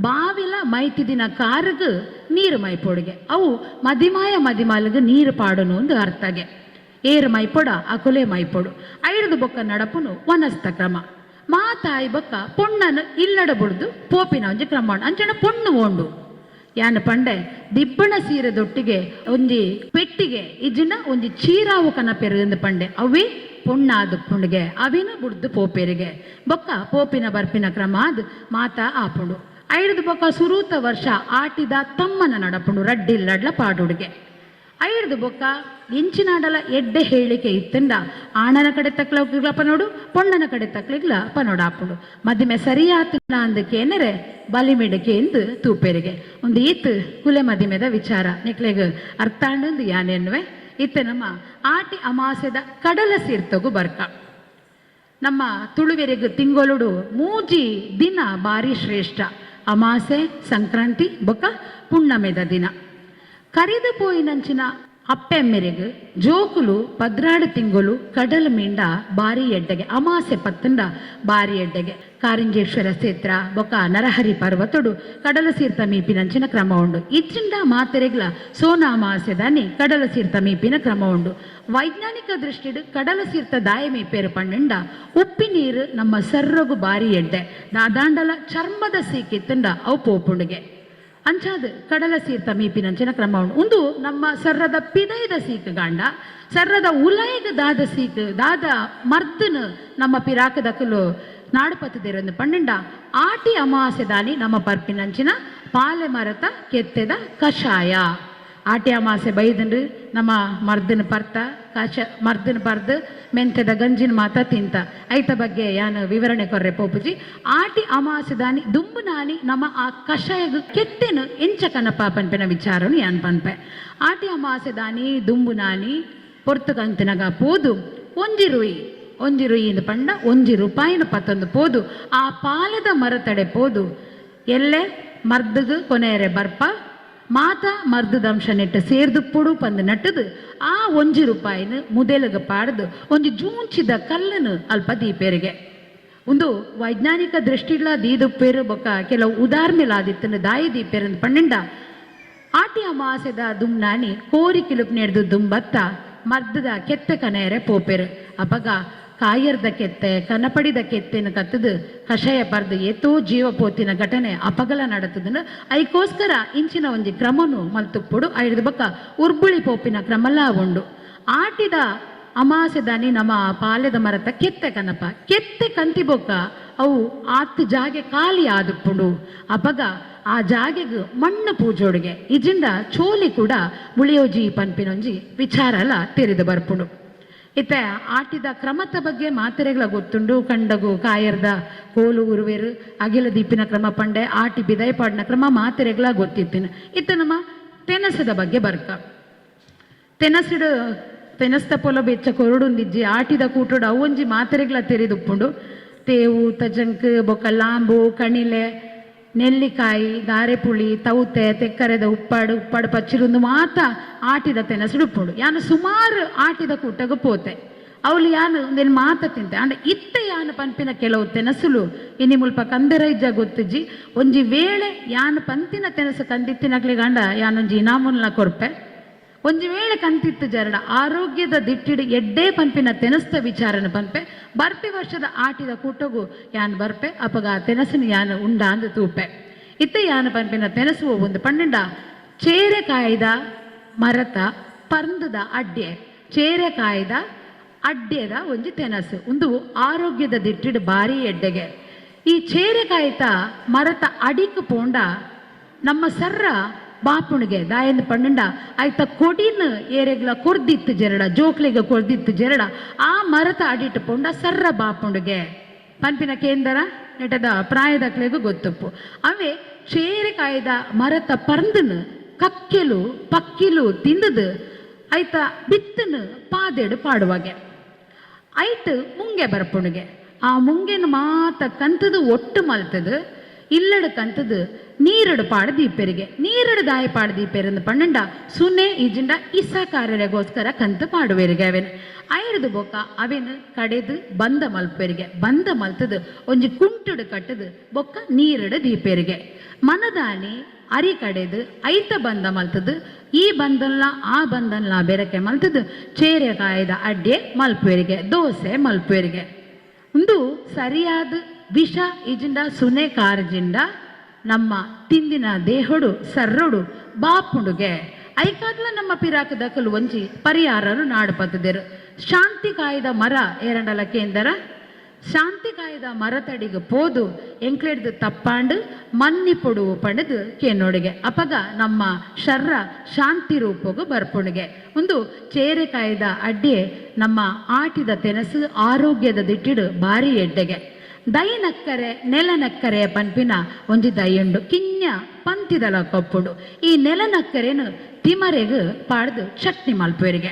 Speaker 1: ಬಾವಿಲ ಮೈತಿದಿನ ಕಾರುಗು ನೀರು ಮೈಪೊಡುಗೆ. ಅವು ಮದಿಮಾಯ ಮದಿಮಾಲಿಗೆ ನೀರು ಪಾಡುನು ಒಂದು ಅರ್ಥಗೆ. ಏರು ಮೈಪೊಡ ಅಕುಲೆ ಮೈಪೊಡು. ಐರ್ದ ಬೊಕ್ಕ ನಡಪುನು ವನಸ್ತ ಕ್ರಮ. ಮಾತಾಯಿ ಬೊಕ್ಕ ಪೊಣ್ಣನು ಇಲ್ಲಡ ಬುಡ್ದು ಪೋಪಿನ ಒಂಜಿ ಕ್ರಮ ಉಂಡು. ಅಂಚನ ಪೊಣ್ಣು ಓಂಡು ಯಾನ್ ಪಂಡೆ ದಿಬ್ಬಣ ಸೀರೆ ದೊಟ್ಟಿಗೆ ಒಂಜಿ ಪೆಟ್ಟಿಗೆ ಇಜ್ಜಿಂಡ ಒಂಜಿ ಚೀರಾವು ಕನಪೆರು ಎಂದು ಪಂಡೆ. ಅವೇ ಪೊಣ್ಣಾದ ಪುಂಡಿಗೆ ಅವಿನ ಬುಡ್ದು ಪೋಪೆರಿಗೆ. ಬೊಕ್ಕ ಪೋಪಿನ ಬರ್ಪಿನ ಕ್ರಮ ಆದ್ ಮಾತಾ ಆಪುಂಡು. ಐರ್ದ ಬೊಕ್ಕ ಸುರೂತ ವರ್ಷ ಆಟಿದ ತಮ್ಮನ ನಡಪುಂಡು ರಡ್ಡಿಲ್ಲಡ್ಲ ಪಾಡುಡುಗೆ. ಐರ್ದ ಬೊಕ್ಕ ಎಂಚಿನಾಡಲ ಎಡ್ಡೆ ಹೇಳಿಕೆ ಇತ್ತಂಡ ಆಣನ ಕಡೆ ತಕ್ಲಗ್ಲ ಪನೋಡು, ಪೊಣ್ಣನ ಕಡೆ ತಕ್ಲಿಗ್ಲ ಪನೋಡಾಪುಂಡು. ಮದಿಮೆ ಸರಿಯಾತನ ಅಂದಕೇನರೆ ಬಲಿಮಿಡಕೆ ಎಂದು ತೂಪೆರಿಗೆ. ಒಂದು ಈತ್ ಕುಲೆ ಮದಿಮೆದ ವಿಚಾರ ನಿಕ್ಲೆಗ್ ಅರ್ಥಾಂಡಂದು ಯಾನೆನ್ನುವೆ. ಇತ್ತೆ ನಮ್ಮ ಆಟಿ ಅಮಾಸೆದ ಕಡಲ ಸೀರ್ತಗು ಬರ್ಕ. ನಮ್ಮ ತುಳುವೆರೆಗ್ ತಿಂಗೊಳುಡು ಮೂಜಿ ದಿನ ಬಾರಿ ಶ್ರೇಷ್ಠ: ಅಮಾಸೆ, ಸಂಕ್ರಾಂತಿ ಬೊಕ್ಕ ಪುಣ್ಣಮೆದ ದಿನ. ಕರಿದು ಪೋಯಿನಂಚಿನ ಅಪ್ಪೆಮ್ಮೆರೆಗ್ ಜೋಕುಲು 12 ತಿಂಗಳು ಕಡಲ್ ಮೀಂಡ ಬಾರಿ ಎಡ್ಡೆಗೆ, ಅಮಾಸೆ ಪತ್ತಂಡ ಬಾರಿ ಎಡ್ಡೆಗೆ. ಕಾರಿಂಜೇಶ್ವರ ಕ್ಷೇತ್ರ ಬೊಕ್ಕ ನರಹರಿ ಪರ್ವತೊಡು ಕಡಲ ಸೀರ್ತ ಮೀಪಿನಂಚಿನ ಕ್ರಮ ಉಂಡು. ಇಜ್ಜಿಂಡ ಮಾತೆರೆಗ್ಲ ಸೋನ ಅಮಾಸೆದಾನಿ ಕಡಲ ಸೀರ್ತ ಮೀಪಿನ ಕ್ರಮ ಉಂಡು. ವೈಜ್ಞಾನಿಕ ದೃಷ್ಟಿಡ್ ಕಡಲ ಸೀರ್ತ ದಾಯ ಮೀಪೇರು ಪಂಡಂಡ, ಉಪ್ಪಿ ನೀರು ನಮ್ಮ ಸರ್ರಗು ಬಾರಿ ಎಡ್ಡೆ. ದಾದಾಂಡಲ ಚರ್ಮದ ಸೀಕಿತ್ತಂಡ ಅವು ಪೋಪುಂಡುಗೆ. ಅಂಚಾದ ಕಡಲ ಸೀರ್ತ ಮೀಪಿನಂಚಿನ ಕ್ರಮ ಉಂಡು. ಒಂದು ನಮ್ಮ ಸರ್ರದ ಪಿದೈದ ಸೀಕ್ ಗಾಂಡ, ಸರ್ರದ ಉಲೈಗ ದಾದ ಸೀಕ್ ದಾದ ಮರ್ದನು ನಮ್ಮ ಪಿರಾಕದಕಲು ನಾಡುಪತ್ತದಿರೊಂದು ಪಂಡಂಡ, ಆಟಿ ಅಮಾಸೆದಾನಿ ನಮ್ಮ ಪರ್ಪಿನಂಚಿನ ಪಾಲೆ ಮರತ ಕೆತ್ತೆದ ಕಷಾಯ. ಆಟಿ ಅಮಾಸೆ ಬೈದಂಡು ನಮ್ಮ ಮರ್ದನ ಪರ್ತ ಕಷ ಮರ್ದನ ಪರ್ದು ಮೆಂತೆದ ಗಂಜಿನ ಮಾತ ತಿಂತ. ಐತ ಬಗ್ಗೆ ಯಾನು ವಿವರಣೆ ಕೊರ್ರೆ ಪೋಪುಜಿ. ಆಟಿ ಅಮಾಸೆದಾನಿ ದುಂಬುನಾನಿ ನಮ್ಮ ಆ ಕಷಾಯಗ್ ಕೆತ್ತೆನು ಎಂಚ ಕನಪ ಪನ್ಪಿನ ವಿಚಾರನು ಯಾನ್ ಪನ್ಪೆ. ಆಟಿ ಅಮಾಸೆದಾನಿ ದುಂಬುನಾನಿ ಪೊರ್ತು ಕಂತಿನಗ ಪೋದು ಒಂಜಿ ರುಯಿ, ಒಂಜಿ ರುಯಿ ಇಂದು ಪಂಡ 1 ರೂಪಾಯಿನ ಪತ್ತೊಂದು ಪೋದು ಆ ಪಾಲೆದ ಮರತಡೆ ಪೋದು ಎಲ್ಲೆ ಮರ್ದಗ್ ಕೊನೆಯರೆ ಬರ್ಪ, ಮಾತ ಮರ್ದದಂಶ ನೆಟ್ಟು ಸೇರ್ದುಪ್ಪುಡು ಪಂದು ನಟ್ಟದು ಆ 1 ರೂಪಾಯಿನ ಮುದೆಲಗ ಪಾಡ್ದು ಒಂಜಿ ಜೂಂಚಿದ ಕಲ್ಲನು ಅಲ್ಪ ದೀಪೇರಿಗೆ. ಒಂದು ವೈಜ್ಞಾನಿಕ ದೃಷ್ಟಿಡ್ಲ ದೀದುಪ್ಪೇರು. ಬೊಕ್ಕ ಕೆಲವು ಉದಾಹರಣೆಲಾದಿತ್ತನ್ನು ದಾಯಿ ದೀಪೇರು ಪಂಡ, ಆಟಿ ಅಮಾಸೆದ ದುಮ್ನಾನಿ ಕೋರಿ ಕಿಲುಪ್ ನೆಡ್ದು ದುಂಬತ್ತ ಮರ್ದದ ಕೆತ್ತೆ ಕನೆಯರೆ ಪೋಪೆರು. ಅಪಗ ಕಾಯರ್ದ ಕೆತ್ತೆ ಕನಪಡಿದ ಕೆತ್ತೆನ ಕತ್ತದು ಕಷಾಯ ಪರ್ದು ಏತೋ ಜೀವ ಪೋತಿನ ಘಟನೆ ಅಪಗಲ ನಡತದನು. ಐಕೋಸ್ಕರ ಇಂಚಿನ ಒಂಜಿ ಕ್ರಮನು ಮಲ್ತುಪ್ಪುಡು. ಐಡ್ದು ಬೊಕ್ಕ ಉರ್ಬುಳಿ ಪೋಪಿನ ಕ್ರಮಲ ಉಂಡು. ಆಟಿದ ಅಮಾಸೆದಾನಿ ನಮ್ಮ ಪಾಲೆದ ಮರತ ಕೆತ್ತೆ ಕನಪ. ಕೆತ್ತೆ ಕಂತಿ ಬೊಕ್ಕ ಅವು ಆತ್ ಜಾಗೆ ಖಾಲಿ ಆದುಪ್ಪುಂಡು. ಅಪಗ ಆ ಜಾಗೆಗ್ ಮಣ್ಣು ಪೂಜೋಡಿಗೆ ಇಜಿಂಡ ಚೋಲಿ ಕೂಡ ಮುಳಿಯೋಜಿ ಪನ್ಪಿನೊಂಜಿ ವಿಚಾರಲ ತೆರೆದು ಬರ್ಪುಂಡು. ಇತ್ತೆ ಆಟಿದ ಕ್ರಮದ ಬಗ್ಗೆ ಮಾತೆರೆಗಳ ಗೊತ್ತುಂಡು. ಕಂಡಗು ಕಾಯರ್ದ ಕೋಲು ಉರುವೆರು, ಅಗಿಲ ದೀಪಿನ ಕ್ರಮ ಪಂಡೆ, ಆಟಿ ಬಿದೈ ಪಾಡಿನ ಕ್ರಮ ಮಾತೆರೆಗಳ ಗೊತ್ತಿತ್ತಿನ. ಇತ್ತೆ ನಮ್ಮ ತೆನಸದ ಬಗ್ಗೆ ಬರ್ಕ. ತೆನಸಿಡು ತೆನಸ್ತ ಪೊಲ ಬೆಚ್ಚ ಕೊರಡುಂದಿಜ್ಜಿ ಆಟಿದ ಕೂಟೊಡು ಅವೊಂಜಿ ಮಾತೆರೆಗ್ಲ ತೆರಿದುಪ್ಪುಂಡು. ತೇವು, ತಜಂಕ್, ಬೊಕ್ಕ ಲಾಂಬು, ಕಣಿಲೆ, ನೆಲ್ಲಿಕಾಯಿ, ದಾರೆಪುಳಿ, ತೌತೆ, ತೆಕ್ಕರೆದ ಉಪ್ಪಾಡು, ಉಪ್ಪಾಡು ಪಚ್ಚಿರುಂದು ಮಾತ ಆಟಿದ ತೆನಸುಡು ಉಪ್ಪುಂಡು. ಯಾನ್ ಸುಮಾರು ಆಟಿದ ಕೂಟಗ್ ಪೋತೆ. ಅವ್ಲು ಯಾನ್ ಉಂದೆನ್ ಮಾತ ತಿಂತೆ. ಆಂಡ ಇತ್ತೆ ಯಾನ್ ಪನ್ಪಿನ ಕೆಲವು ತೆನಸುಲು ಇನಿ ಮುಲ್ಪ ಕಂದೆರೈಜ ಗೊತ್ತುಜ್ಜಿ. ಒಂಜಿ ವೇಳೆ ಯಾನ್ ಪಂತಿನ ತೆನಸು ಕಂದಿತ್ತಿನಕ್ಲೆಗ್ ಆಂಡ ಯಾನೊಂಜಿ ಇನಾಮುನ್ಲ ಕೊರ್ಪೆ. ಒಂಜಿ ವೇಳೆ ಕಂತಿತ್ತು ಜರಡ ಆರೋಗ್ಯದ ದಿಟ್ಟಿಡ್ ಎಡ್ಡೆ ಪನ್ಪಿನ ತೆನಸ್ತ ವಿಚಾರನ ಪನ್ಪೆ. ಬರ್ಪಿ ವರ್ಷದ ಆಟಿದ ಕೂಟಗು ಯಾನ್ ಬರ್ಪೆ, ಅಪಗ ಆ ತೆನಸುನು ಯಾನ್ ಉಂಡಾಂದು ತೂಪೆ. ಇತ್ತೆ ಯಾನ್ ಪನ್ಪಿನ ತೆನಸು ಒಂದು ಪಂಡ ಚೇರೆಕಾಯ್ದ ಮರತ ಪರ್ಂದದ ಅಡ್ಡೆ. ಚೇರೆಕಾಯ್ದ ಅಡ್ಡೆದ ಒಂಜಿ ತೆನಸು ಉಂದು ಆರೋಗ್ಯದ ದಿಟ್ಟಿಡ್ ಬಾರಿ ಎಡ್ಡೆಗೆ. ಈ ಚೇರೆಕಾಯ್ತ ಮರತ ಅಡಿಕ್ ಪೋಂಡ ನಮ್ಮ ಸರ್ರ ಬಾಪುಣಿಗೆ ದಾಯೆಂದು ಪಂಡ ಆಯ್ತ ಕೊಡಿನ ಏರೆಗ್ಲ ಕೊರ್ದಿತ್ತು ಜರಡ, ಜೋಕ್ಲೆಗ್ ಕೊರ್ದಿತ್ತು ಜರಡ, ಆ ಮರತ ಅಡಿಟ್ ಪೋಂಡ ಸರ್ರ ಬಾಪುಣಿಗೆ ಪನ್ಪಿನ ಕೇಂದ್ರ ನೆಟದ ಪ್ರಾಯದಕ್ಲೆಗ್ ಗೊತ್ತುಪ್ಪು. ಅವೇ ಚೇರೆಕಾಯ್ದ ಮರತ ಪರ್ಂದನು ಕಕ್ಕೆಲು ಪಕ್ಕಿಲು ತಿಂದದು ಆಯ್ತ ಬಿತ್ತನು ಪಾದೆಡು ಪಾಡುವಾಗೆ ಐಟ್ ಮುಂಗೆ ಬರ್ಪುಣಿಗೆ. ಆ ಮುಂಗೆನ ಮಾತ ಕಂತದು ಒಟ್ಟು ಮಲ್ತದು ಇಲ್ಲಡು ಕಂತದು ನೀರಡು ಪಾಡು ದೀಪೆರಿಗೆ. ನೀರಡು ದಾಯ ಪಾಡು ದೀಪೆರಂದು ಪಂಡ ಸುನೆ ಇಜಿಂಡ ಇಸಕಾರರಿಗೋಸ್ಕರ ಕಂತು ಪಾಡುವೆರಿಗೆ. ಅವೇನು ಐರ್ದು ಬೊಕ್ಕ ಅವೇನು ಕಡೆದು ಬಂದ ಮಲ್ಪೆರಿಗೆ. ಬಂದ ಮಲ್ತದು ಒಂಜಿ ಕುಂಟುಡು ಕಟ್ಟದು ಬೊಕ್ಕ ನೀರಡು ದೀಪೆರಿಗೆ. ಮನದಾನಿ ಅರಿ ಕಡೆದು ಐತ ಬಂದ ಮಲ್ತದು ಈ ಬಂದನ್ಲ ಆ ಬಂದನ್ಲ ಬೆರಕೆ ಮಲ್ತದು ಚೇರೆಕಾಯ್ದ ಅಡ್ಡೆ ಮಲ್ಪುವೆರಿಗೆ, ದೋಸೆ ಮಲ್ಪುವೆರಿಗೆ. ಉಂದು ಸರಿಯಾದ ವಿಷ ಇಜಿಂಡ ಸುನೆ ಕಾರ್ಜಿಂಡ ನಮ್ಮ ತಿಂದಿನ ದೇಹೊಡು ಸರ್ರೊಡು ಬಾಪುಂಡುಗೆ. ಐಕಾದ್ಲ ನಮ್ಮ ಪಿರಾಕ್ ದಕಲು ಒಂಜಿ ಪರಿಹಾರನು ನಾಡು ಪತ್ತುದೆರು. ಶಾಂತಿ ಕಾಯ್ದ ಮರ ಏರಂಡಲ ಕೇಂದ್ರ ಶಾಂತಿ ಕಾಯ್ದ ಮರತಡಿಗೆ ಪೋದು ಎಂಕ್ಲೆಡ್ದು ತಪ್ಪಾಂಡು ಮನ್ನಿ ಪೊಡು ಪಂಡದು ಕೇನೋಡಿಗೆ. ಅಪಗ ನಮ್ಮ ಶರ್ರ ಶಾಂತಿ ರೂಪಗು ಬರ್ಪುಣಿಗೆ. ಒಂದು ಚೇರೆಕಾಯ್ದ ಅಡ್ಡೆ ನಮ್ಮ ಆಟಿದ ತೆನಸು ಆರೋಗ್ಯದ ದಿಟ್ಟಿಡು ಬಾರಿ ಎಡ್ಡೆಗೆ. ದೈನಕ್ಕರೆ ನೆಲನಕ್ಕರೆ ಪನ್ಪಿನ ಒಂಜಿ ದೈಯುಂಡು, ಕಿನ್ಯ ಪಂತಿದಲ ಕೊಪ್ಪುಂಡು. ಈ ನೆಲನಕ್ಕರೆನು ತಿಮರೆಗ್ ಪಾಡ್ದು ಚಟ್ನಿ ಮಲ್ಪುವೆರಿಗೆ.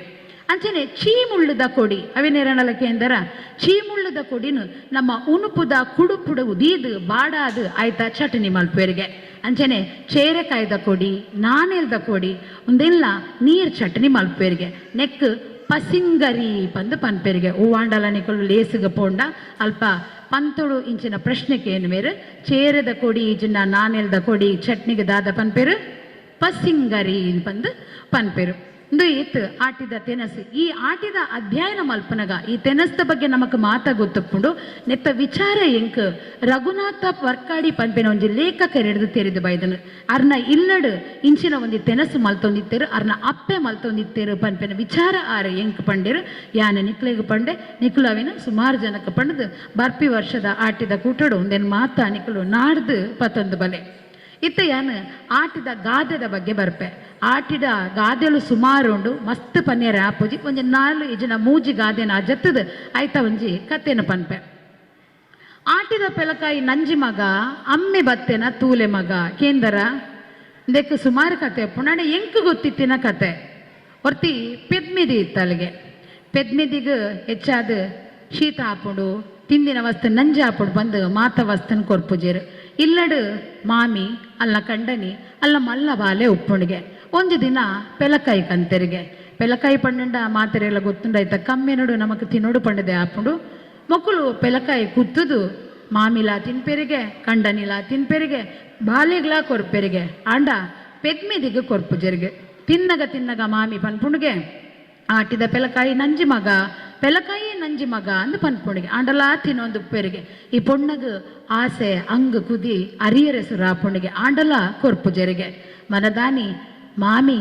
Speaker 1: ಅಂಚನೆ ಚೀಮುಳ್ಳುದ ಕೊಡಿ ಅವಿನೇರಣಲ ಕೇಂದ್ರ ಚೀಮುಳ್ಳುದ ಕೊಡಿನು ನಮ್ಮ ಉನುಪುದ ಕುಡುಪುಡು ದೀದು ಬಾಡಾದು ಆಯ್ತಾ ಚಟ್ನಿ ಮಲ್ಪುವೆರಿಗೆ. ಅಂಚನೆ ಚೇರೆಕಾಯ್ದ ಕೊಡಿ, ನಾನೆಲ್ದ ಕೊಡಿ ಒಂದೆಲ್ಲ ನೀರು ಚಟ್ನಿ ಮಲ್ಪುವೆರಿಗೆ. ನೆಕ್ ಪಸಿಂಗರಿ ಪಂದು ಪನ್ಪೆರಿಗೆ. ಹೂವಾಂಡಲ ನಿಕುಲು ಲೇಸುಗ ಪೋಂಡ ಅಲ್ಪ ಪಂತೊಡು ಇಂಚಿನ ಪ್ರಶ್ನೆಗೆ ಏನು ಮೇರು ಚೇರದ ಕೊಡಿ ಇಜಿನ ನಾನೆಲ್ದ ಕೊಡಿ ಚಟ್ನಿಗೆ ದಾದ ಪನ್ಪೆರು ಪಸಿಂಗರಿ ಪಂದು ಪನ್ಪೆರು. ಇಂದು ಇತ್ತು ಆಟಿದ ತೆನಸು. ಈ ಆಟಿದ ಅಧ್ಯಯನ ಮಲ್ಪನಗ ಈ ತೆನಸ್ದ ಬಗ್ಗೆ ನಮಕ್ ಮಾತ ಗೊತ್ತುಪ್ಪುಂಡು. ನೆತ್ತ ವಿಚಾರ ಎಂಕ್ ರಘುನಾಥ ವರ್ಕಾಡಿ ಪನ್ಪಿನ ಒಂಜಿ ಲೇಖಕರೆಡ್ದು ತೆರಿದು ಬೈದನು. ಅರ್ನ ಇಲ್ಲಡು ಇಂಚಿನ ಒಂಜಿ ತೆನಸು ಮಲ್ತೊಂದಿತ್ತೇರು, ಅರ್ನ ಅಪ್ಪೆ ಮಲ್ತೊಂದಿತ್ತೇರು ಪನ್ಪಿನ ವಿಚಾರ ಆರ್ ಎಂಕ್ ಪಂಡೇರು. ಯಾನ ನಿಕ್ಲೆಗ್ ಪಂಡೆ, ನಿಕ್ಲು ಅವಿನ ಸುಮಾರು ಜನಕ್ಕೆ ಪಂಡದು ಬರ್ಪಿ ವರ್ಷದ ಆಟಿದ ಕೂಟಡು ಒಂದೇನು ಮಾತ ನಿಕ್ಲು ನಾಡ್ದು ಪತ್ತೊಂದು ಬಲೆ. ಇತ್ತ ಯಾನ್ ಆಟಿದ ಗಾದೆದ ಬಗ್ಗೆ ಬರ್ಪೆ. ಆಟಿದ ಗಾದೆಲು ಸುಮಾರು ಉಂಡು, ಮಸ್ತ್ ಪನ್ಯರ ಆಪುಜಿ. ಒಂಜಿ ನಾಲ್ ಇಜಿನ ಮೂಜಿ ಗಾದೆನ ಅಜತ್ತದ ಆಯ್ತ ಒಂಜಿ ಕತೆನ ಪನ್ಪೆ. ಆಟಿದ ಪೆಲಕಾಯಿ ನಂಜಿ ಮಗ, ಅಮ್ಮೆ ಬತ್ತೆನ ತೂಲೆ ಮಗ. ಕೇಂದ್ರ ಇಂದಕ್ಕೆ ಸುಮಾರು ಕತೆ ಪುಣಾಡೆ ಎಂಕ್ ಗೊತ್ತಿತ್ತಿನ ಕತೆ. ಒರ್ತಿ ಪೆದ್ಮಿದಿ ಇತ್ತಲ್ಲಿಗೆ. ಪೆದ್ಮಿದಿಗ್ ಹೆಚ್ಚಾದ ಶೀತ ಆಪುಂಡು, ತಿಂದಿನ ವಸ್ತು ನಂಜಿ ಆಪುಂಡು ಬಂದು ಮಾತ ವಸ್ತುನ ಕೊರ್ಪುಜೇರು. ಇಲ್ಲಡು ಮಾಮಿ ಅಲ್ಲ ಕಂಡನಿ ಅಲ್ಲ ಮಲ್ಲ ಬಾಲೆ ಉಪ್ಪುಂಡಿಗೆ. ಒಂಜಿ ದಿನ ಪೆಲಕಾಯಿ ಕಂತೆರಿಗೆ. ಪೆಲಕಾಯಿ ಪಂಡಂಡ ಮಾತೆರೆಲ್ಲ ಗೊತ್ತುಂಡಾಯ್ತ ಕಮ್ಮಿನಡು ನಮಕ್ ತಿನ್ನೋಡು ಪಂಡದೆ ಆಪುಂಡು. ಮೊಕ್ಕಲು ಪೆಲಕಾಯಿ ಕುತ್ತುದು ಮಾಮಿಲ ತಿನ್ಪೆರಿಗೆ, ಕಂಡನಿಲ ತಿನ್ಪೆರಿಗೆ, ಬಾಲೆಗ್ಲ ಕೊರ್ಪೆರಿಗೆ. ಆಂಡ ಪೆದ್ಮಿದಿಗೆ ಕೊರ್ಪುಜೆರಿಗೆ. ತಿನ್ನಗ ತಿನ್ನಗ ಮಾಮಿ ಪನ್ಪುಂಡುಗೆ, ಆಟಿದ ಪೆಲಕಾಯಿ ನಂಜಿ ಮಗ, ಪೆಲಕಾಯಿ ನಂಜಿ ಮಗ ಅಂದ್ ಪನ್ಪುಂಡಿಗೆ. ಆಂಡಲಾ ತಿನ್ನೊಂದು ಉಪ್ಪೆರಿಗೆ. ಈ ಪೊಣ್ಣಗ್ ಆಸೆ ಅಂಗ್ ಕುದಿ ಅರಿಯರೆ ಸುರಾಪುಂಡಿಗೆ. ಆಂಡಲ ಕೊರ್ಪುಜೆರಿಗೆ. ಮನದಾನಿ ಮಾಮಿ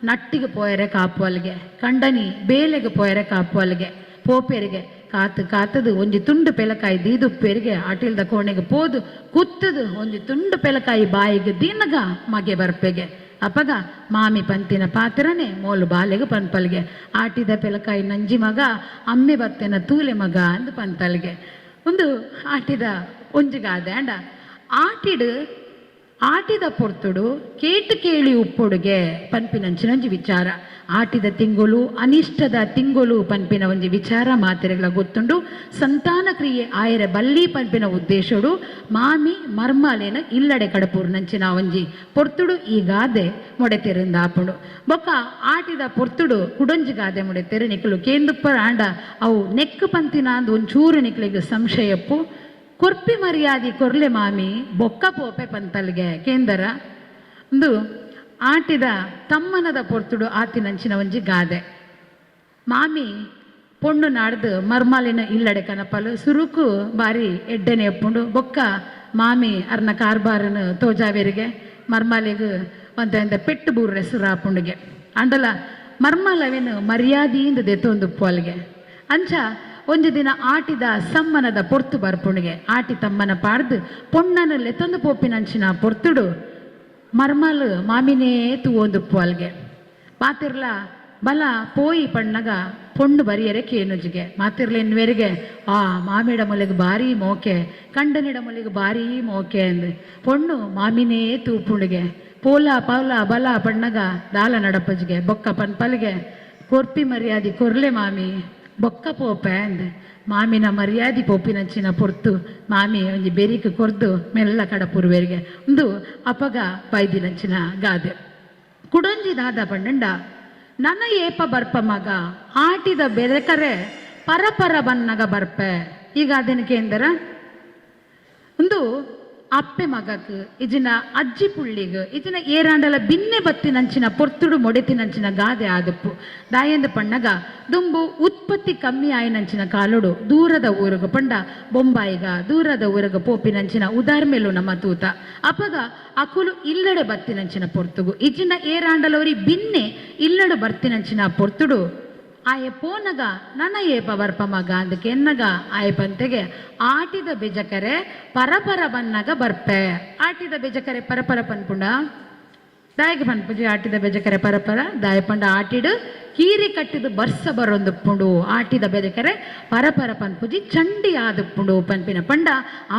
Speaker 1: ನಟ್ಟಿಗೆ ಪೋಯರೆ ಕಾಪುವಲ್ಗೆ, ಕಂಡನಿ ಬೇಲೆಗೆ ಪೋಯರೆ ಕಾಪುವಲ್ಗೆ. ಪೋಪೆರಿಗೆ ಕಾತು ಕಾತದು ಒಂಜಿ ತುಂಡು ಪೆಲಕಾಯಿ ದೀದುಪ್ಪೆರಿಗೆ. ಅಟಿಲ್ದ ಕೋಣೆಗೆ ಪೋದು ಕುತ್ತದು ಒಂಜಿ ತುಂಡು ಪೆಲಕಾಯಿ ಬಾಯಿಗೆ ದಿನಗ ಮಗೆ ಬರ್ಪೆಗೆ. ಅಪಗ ಮಾಮಿ ಪಂತಿನ ಪಾತ್ರನೆ ಮೋಲು ಬಾಲೆಗೆ ಪನ್ಪಲ್ಗೆ, ಆಟಿದ ಪೆಲಕಾಯಿ ನಂಜಿ ಮಗ, ಅಮ್ಮೆ ಬತ್ತೆನ ತೂಲೆ ಮಗ ಅಂದ್ ಪಂತಲ್ಗೆ. ಒಂದು ಆಟಿದ ಒಂಜಿ ಗಾದೆ. ಅಂಡ ಆಟಿಡ್ ಆಟಿದ ಪೊರ್ತುಡು ಕೇಟ್ ಕೇಳಿ ಉಪ್ಪೊಡುಗೆ ಪನ್ಪಿನಂಚಿನ ಒಂಜಿ ವಿಚಾರ. ಆಟಿದ ತಿಂಗೊಲು ಅನಿಷ್ಟದ ತಿಂಗೊಲು ಪನ್ಪಿನ ಒಂಜಿ ವಿಚಾರ ಮಾತೆರೆಗ್ಲ ಗೊತ್ತುಂಡು. ಸಂತಾನ ಕ್ರಿಯೆ ಆಯೆರೆ ಬಲ್ಲಿ ಪನ್ಪಿನ ಉದ್ದೇಶೊಡು ಮಾಮಿ ಮರ್ಮಲೆನ್ ಇಲ್ಲಡೆ ಕಡಪುರ್ನಂಚಿನ ಒಂಜಿ ಪೊರ್ತುಡು ಈ ಗಾದೆ ಮೊಡೆತೆರುಂದಾಪುಂಡು. ಬೊಕ್ಕ ಆಟಿದ ಪೊರ್ತುಡು ಕುಡೊಂಜಿ ಗಾದೆ ಮೊಡೆತೆರು. ನಿಕುಲು ಕೇಂದುಪ್ಪರ ಆಂಡ ಅವು ನೆಕ್ಕ್ ಪಂತಿನ ಅಂದ್ ಒಂಚೂರು ನಿಕ್ಲೆಗ್ ಸಂಶಯಪ್ಪು. ಕೊರ್ಪಿ ಮರ್ಯಾದಿ ಕೊರ್ಲೆ ಮಾಮಿ ಬೊಕ್ಕ ಪೋಪೆ ಪಂತಲ್ಗೆ ಕೇಂದರ. ಉಂದು ಆಟಿದ ತಮ್ಮನದ ಪೊರ್ತುಡು ಆತಿನಂಚಿನ ಒಂಜಿ ಗಾದೆ. ಮಾಮಿ ಪೊಣ್ಣು ನಾಡ್ದು ಮರ್ಮಲಿನ ಇಲ್ಲಡೆ ಕನಪಲು. ಸುರುಕು ಬಾರಿ ಎಡ್ಡೆನೆ ಉಪ್ಪುಂಡು. ಬೊಕ್ಕ ಮಾಮಿ ಅರ್ನ ಕಾರ್ಬಾರನು ತೋಜಾವೆರಿಗೆ ಮರ್ಮಲೆಗ್ ಒಂತೆ ಪೆಟ್ಟು ಬೂರ್ರೆ ಸುರಾಪುಂಡುಗೆ. ಆಂಡಲ ಮರ್ಮಲವೆನ್ ಮರ್ಯಾದೀಂದ್ ದೆತ್ತೊಂದುಪ್ಪು ಅಲ್ಗೆ. ಅಂಚ ಒಂಜಿ ದಿನ ಆಟಿದ ಸಮ್ಮನದ ಪೊರ್ತು ಬರ್ಪುಂಡುಗೆ. ಆಟಿ ತಮ್ಮನ ಪಾಡ್ದು ಪೊಣ್ಣನು ಲೆತ್ತೊಂದು ಪೋಪಿನಂಚಿನ ಪೊರ್ತುಡು ಮರ್ಮಲ್ ಮಾಮಿನೇ ತೂವೊಂದುಪ್ಪು ಅಲ್ಗೆ. ಮಾತಿರ್ಲ ಬಲ ಪೋಯಿ ಪಣ್ಣಗ ಪೊಣ್ಣು ಬರಿಯರೆ ಕೇನುಜಿಗೆ. ಮಾತಿರ್ಲ ಎನ್ನುವೆರಿಗೆ ಆ ಮಾಮಿಡ ಮೊಲೆಗ್ ಬಾರಿ ಮೋಕೆ, ಕಂಡನಿಡ ಮೊಲೆಗ್ ಬಾರಿ ಮೋಕೆ ಅಂದ್. ಪೊಣ್ಣು ಮಾಮಿನೇ ತೂಪುಂಡುಗೆ. ಪೋಲ ಪೌಲ ಬಲ ಪಣ್ಣಗ ದಾಲ ನಡಪಜಿಗೆ. ಬೊಕ್ಕ ಪನ್ಪಲ್ಗೆ ಕೊರ್ಪಿ ಮರ್ಯಾದಿ ಕೊರ್ಲೆ ಮಾಮಿ ಬೊಕ್ಕ ಪೋಪೆ ಅಂದ್. ಮಾಮಿನ ಮರ್ಯಾದಿ ಪೋಪಿನಂಚಿನ ಪೊರ್ತು ಮಾಮಿ ಒಂಜಿ ಬೆರಿಕ್ ಕೊರ್ದು ಮೆಲ್ಲ ಕಡಪುರುವೆರಿಗೆ. ಉಂದು ಅಪಗ ಬೈದಿನಂಚಿನ ಗಾದೆ. ಕುಡೊಂಜಿ ದಾದ ಪಂಡಂಡ ನನ ಏಪ ಬರ್ಪ ಮಗ ಆಟಿದ ಬೆರಕರೆ ಪರಪರ ಬನ್ನಗ ಬರ್ಪೆ. ಈ ಗಾದೆನ ಕೇಂದ್ರ. ಉಂದು ಅಪ್ಪೆ ಮಗಕ್ ಇಜಿನ ಅಜ್ಜಿ ಪುಳ್ಳಿಗ್ ಇಜಿನ ಏರಾಂಡಲ ಬಿನ್ನೆ ಬತ್ತಿನಂಚಿನ ಪೊರ್ತುಡು ಮೊಡೆತಿನಂಚಿನ ಗಾದೆ ಆದುಪ್ಪು. ದಾಯೆಂದು ಪಣ್ಣಗ ದುಂಬು ಉತ್ಪತ್ತಿ ಕಮ್ಮಿ ಆಯಿನಂಚಿನ ಕಾಲೋಡು ದೂರದ ಊರುಗು ಪಂಡ ಬೊಂಬಾಯಿಗ ದೂರದ ಊರುಗು ಪೋಪಿನಂಚಿನ ಉದಾರ್ಮೆಲು ನಮ್ಮ ತೂತ. ಅಪಗ ಅಕುಲು ಇಲ್ಲಡೆ ಬತ್ತಿನಂಚಿನ ಪೊರ್ತುಗು ಇಜಿನ ಏರಾಂಡಲೋರಿ ಬಿನ್ನೆ ಇಲ್ಲಡೆ ಬರ್ತಿನಂಚಿನ ಪೊರ್ತುಡು ಆಯೆ ಪೋನಗ ನನ ಏಪ ಬರ್ಪ ಮಗ ಅಂದ್ ಕೆನ್ನಗ ಆಯೆ ಪಂತೆಗೆ ಆಟಿದ ಬೆಜಕರೆ ಪರಪರ ಬನ್ನಗ ಬರ್ಪೆ. ಆಟಿದ ಬೆಜಕರೆ ಪರಪರ ಪನ್ಪುಂಡ ದಾಯೆಗ್ ಪನ್ಪುಜಿ ಆಟಿದ ಬೆಜಕರೆ ಪರಪರ? ದಾಯೆ ಪಂಡ ಆಟಿಡ್ ಕೀರಿ ಕಟ್ಟಿದ ಬರ್ಸ ಬರೊಂದುಪ್ಪುಂಡು. ಆಟಿದ ಬೆಜಕರೆ ಪರಪರ ಪನ್ಪುಜಿ, ಚಂಡಿ ಆದುಪ್ಪುಂಡು ಪನ್ಪಿನ ಪಂಡ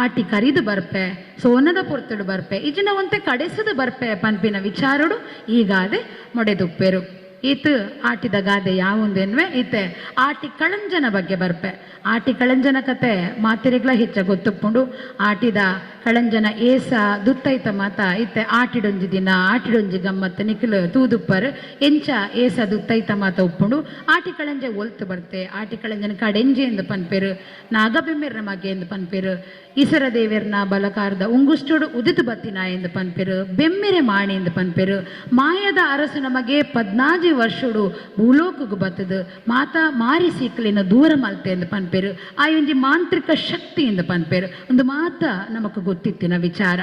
Speaker 1: ಆಟಿ ಕರಿದು ಬರ್ಪೆ, ಸೋನದ ಪೊರ್ತುಡು ಬರ್ಪೆ, ಇಜಿನ ಒಂತೆ ಕಡೆಸದು ಬರ್ಪೆ ಪನ್ಪಿನ ವಿಚಾರಡು ಈ ಗಾದೆ ಮೊಡೆದುಪ್ಪೆರು. ಈತ ಆಟಿದ ಗಾದೆ ಯಾವೊಂದೆನ್ವೆ. ಈತೆ ಆಟಿ ಕಳಂಜನ ಬಗ್ಗೆ ಬರ್ಪೆ. ಆಟಿ ಕಳಂಜನ ಕತೆ ಮಾತೆರೆಗ್ಲ ಹೆಚ್ಚ ಗೊತ್ತುಪ್ಪುಂಡು. ಆಟಿದ ಕಳಂಜನ ಏಸ ದುತ್ತೈತ ಮಾತ ಇತ್ತೆ ಆಟಿಡೊಂಜಿ ದಿನ ಆಟಿಡೊಂಜಿ ಗಮ್ಮತ್ತು ನಿಖಿಲ್ ತೂದುಪ್ಪರ್ ಎಂಚ ಏಸ ದುತ್ತೈತ ಮಾತ ಉಪ್ಪುಂಡು. ಆಟಿ ಕಳಂಜೆ ಒಲ್ತು ಬರ್ತೆ, ಆಟಿ ಕಳಂಜನ ಕಡೆಂಜೆ ಎಂದು ಪನ್ಪೆರು, ನಾಗಬೆಮ್ಮೆರ್ನ ಮಗೆ ಎಂದು ಪನ್ಪೆರು, ಈಸರ ದೇವೆರ್ನ ಬಲಕಾರದ ಉಂಗುಷ್ಟೋಡು ಉದಿತು ಬತ್ತಿನ ಎಂದು ಪನ್ಪೆರು, ಬೆಮ್ಮೆರೆ ಮಾಣಿ ಎಂದು ಪನ್ಪೆರು, ಮಾಯದ ಅರಸು ನಮಗೆ 14 ವರ್ಷಡು ಭೂಲೋಕಗ್ ಬತ್ತದು ಮಾತಾ ಮಾರಿ ಸೀಕಲಿನ ದೂರ ಮಲ್ತೆ ಎಂದು ಪನ್ಪೆರು, ಆ ಒಂಜಿ ಮಾಂತ್ರಿಕ ಶಕ್ತಿ ಎಂದು ಪನ್ಪೆರು. ಒಂದು ಮಾತ ನಮಕ್ ಗೊತ್ತಿತ್ತಿನ ವಿಚಾರ.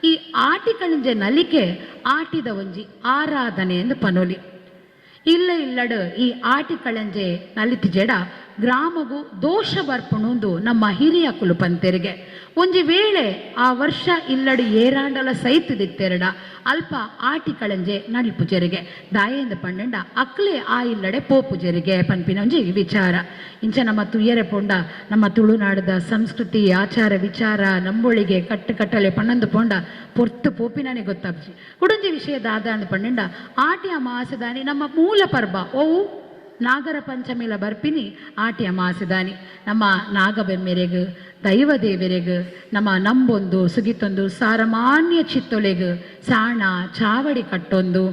Speaker 1: ಈ ಆಟಿ ಕಳಂಜೆ ನಲಿಕೆ ಆಟಿದ ಒಂಜಿ ಆರಾಧನೆ ಎಂದು ಪನೊಲಿ. ಇಲ್ಲ ಇಲ್ಲಡು ಈ ಆಟಿ ಕಳಂಜೆ ನಲಿತಿ ಜಡ ಗ್ರಾಮಗು ದೋಷ ಬರ್ಪುಣುಂದು ನಮ್ಮ ಹಿರಿಯಕುಲು ಪಂತೆರಿಗೆ. ಒಂಜಿ ವೇಳೆ ಆ ವರ್ಷ ಇಲ್ಲಡು ಏರಾಂಡಲ ಸೈತದಿತ್ತೆರಡ ಅಲ್ಪ ಆಟಿ ಕಳಂಜೆ ನಡಿಪು ಜೆರಿಗೆ. ದಾಯೆಂದ ಪಂಡಂಡ ಅಕ್ಲೆ ಆ ಇಲ್ಲಡೆ ಪೋಪು ಜೆರಿಗೆ ಪನ್ಪಿನ ಒಂಜಿ ವಿಚಾರ. ಇಂಚ ನಮ್ಮ ತುಯ್ಯರೆ ಪೋಂಡ ನಮ್ಮ ತುಳುನಾಡದ ಸಂಸ್ಕೃತಿ ಆಚಾರ ವಿಚಾರ ನಂಬೊಳಿಗೆ ಕಟ್ಟು ಕಟ್ಟಲೆ ಪಣ್ಣಂದು ಪೋಂಡ ಪೊರ್ತು ಪೋಪಿನಾನೆ ಗೊತ್ತಾಪ್ಜಿ. ಕುಡೊಂಜಿ ವಿಷಯ ದಾದ ಅಂದ್ ಪಂಡಂಡ ಆಟಿ ಅಮಾಸೆದಾನಿ ನಮ್ಮ ಮೂಲ ಪರ್ಬ ಓವು ನಾಗರ ಪಂಚಮಿಲ ಬರ್ಪಿನಿ ಆಟಿ ಅಮಾಸೆದಾನಿ. ನಮ್ಮ ನಾಗಬೆಮ್ಮೆರೆಗ್ ದೈವ ದೇವರೆಗ್ ನಮ್ಮ ನಂಬೊಂದು ಸುಗಿತೊಂದು ಸಾರಮಾನ್ಯ ಚಿತ್ತೊಲೆಗ್ ಸಾಣ ಚಾವಡಿ ಕಟ್ಟೊಂದು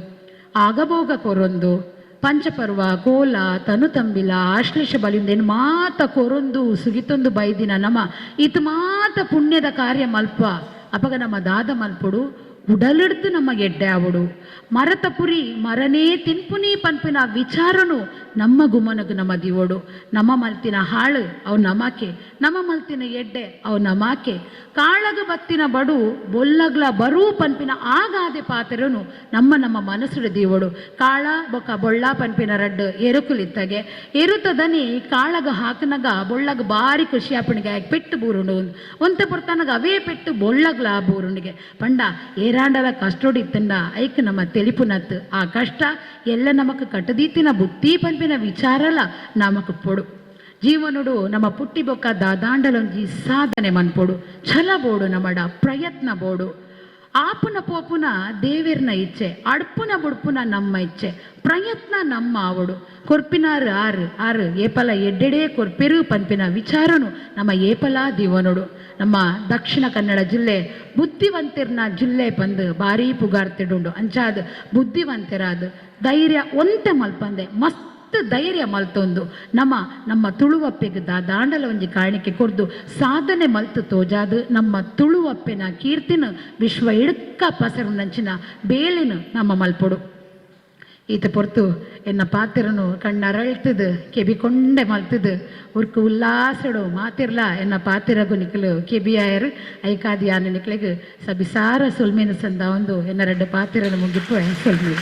Speaker 1: ಆಗಭೋಗ ಕೊರೊಂದು ಪಂಚಪರ್ವ ಕೋಲ ತನುತಂಬಿಲ ಆಶ್ಲೇಷ ಬಲಿಂದೇನು ಮಾತ ಕೊರೊಂದು ಸುಗಿತೊಂದು ಬೈದಿನ ನಮ್ಮ ಇತ್ ಮಾತ ಪುಣ್ಯದ ಕಾರ್ಯ ಮಲ್ಪ. ಅಪಗ ನಮ್ಮ ದಾದ ಮಲ್ಪೊಡು ಉಡಲಿಡ್ದು ನಮ್ಮ ಎಡ್ಡೆ ಆವಡು ಮರತ ಪುರಿ ಮರನೇ ತಿನ್ಪುನಿ ಪನ್ಪಿನ ವಿಚಾರನು ನಮ್ಮ ಗುಮನಗು ನಮ್ಮ ದಿವೋಡು. ನಮ್ಮ ಮಲ್ತಿನ ಹಾಳು ಅವು ನಮಾಕೆ, ನಮ್ಮ ಮಲ್ತಿನ ಎಡ್ಡೆ ಅವು ನಮಾಕೆ. ಕಾಳಗ ಬತ್ತಿನ ಬಡು ಬೊಲ್ಲಗ್ಲ ಬರು ಪನ್ಪಿನ ಆಗಾದೆ ಪಾತ್ರನು ನಮ್ಮ ನಮ್ಮ ಮನಸ್ಸುಡು ದೀವೋಡು. ಕಾಳ ಬೊಕ ಬೊಳ್ಳ ಪನ್ಪಿನ ರಡ್ಡು ಎರುಕುಲಿತ್ತಗೆ ಎರುತದನಿ ಕಾಳಗ ಹಾಕನಗ ಬೊಳ್ಳಗ ಬಾರಿ ಖುಷಿ ಆಪಣಿಗೆ ಪೆಟ್ಟು ಬೂರುಂಡು ಒಂತೆ ಪೊರ್ತನಗ ಅವೇ ಪೆಟ್ಟು ಬೊಳ್ಳಗ್ಲ ಬೂರುಂಡಿಗೆ. ಪಂಡ ಏರಾಂಡಲ ಕಷ್ಟೋಡಿತ್ತಂಡ ಐಕ್ ನಮ್ಮ ತೆಲಿಪುನತ್ತು ಆ ಕಷ್ಟ ಎಲ್ಲ ನಮಕ್ ಕಟ್ಟದೀತಿನ ಬುತ್ತಿ ಪನ್ಪಿನ ವಿಚಾರಲ ನಮಕ್ ಪೊಡು. ಜೀವನುಡು ನಮ್ಮ ಪುಟ್ಟಿ ಬೊಕ್ಕ ದಾದಾಂಡಲೊಂಜಿ ಸಾಧನೆ ಮನ್ಪೊಡು, ಛಲ ಬೋಡು, ನಮಡ ಪ್ರಯತ್ನ ಬೋಡು. ಆಪುನ ಪೋಪುನ ದೇವೆರ್ನ ಇಚ್ಛೆ, ಅಡ್ಪುನ ಬುಡ್ಪುನ ನಮ್ಮ ಇಚ್ಛೆ, ಪ್ರಯತ್ನ ನಮ್ಮ ಆವೊಡು. ಕೊರ್ಪಿನಾರು ಆರು ಆರು ಏಪಲ ಎಡ್ಡೆಡೇ ಕೊರ್ಪೆರು ಪನ್ಪಿನ ವಿಚಾರನು ನಮ್ಮ ಏಪಲ ದಿವನೊಡು. ನಮ್ಮ ದಕ್ಷಿಣ ಕನ್ನಡ ಜಿಲ್ಲೆ ಬುದ್ಧಿವಂತೆರ್ನ ಜಿಲ್ಲೆ ಪಂದ್ ಬಾರೀ ಪುಗಾರ್ತೆಡುಂಡು. ಅಂಚಾದ್ ಬುದ್ಧಿವಂತೆರಾದ್ ಧೈರ್ಯ ಒಂತೆ ಮಲ್ಪಂದೆ ಮಸ್ತ್ ಧೈರ್ಯ ಮಲ್ತೊಂದು ನಮ್ಮ ನಮ್ಮ ತುಳುವಪ್ಪೆಗ್ ದಾದಾಂಡಲ ಒಂಜಿ ಕಾಣಿಕೆ ಕೊರ್ದು ಸಾಧನೆ ಮಲ್ತು ತೋಜಾದ್ ನಮ್ಮ ತುಳುವಪ್ಪೆನ ಕೀರ್ತಿನ ವಿಶ್ವ ಇಡ್ಕ ಪಸರುನಂಚಿನ ಬೇಲೆನ್ ನಮ್ಮ ಮಲ್ಪೊಡು. ಈತ ಪೊರ್ತು ಎನ್ನ ಪಾತೆರನು ಕಣ್ಣರಳ್ತದು ಕೆಬಿಕೊಂಡೆ ಮಲ್ತದು ಉರ್ಕು ಉಲ್ಲಾಸಡು ಮಾತಿರ್ಲ ಎನ್ನ ಪಾತೆರಗು ನಿಕಲು ಕೆಬಿಯಾಯರು. ಐಕಾದಿ ಯಾನ ನಿಕ್ಲೆಗ್ ಸಬಿಸಾರ ಸೊಲ್ಮೆನು ಸಂದಾವೊಂದು ಎನ್ನ ರಡ್ಡ್ ಪಾತೆರನು ಮುಗಿಪುವೆ. ಸೊಲ್ಮೆಲು.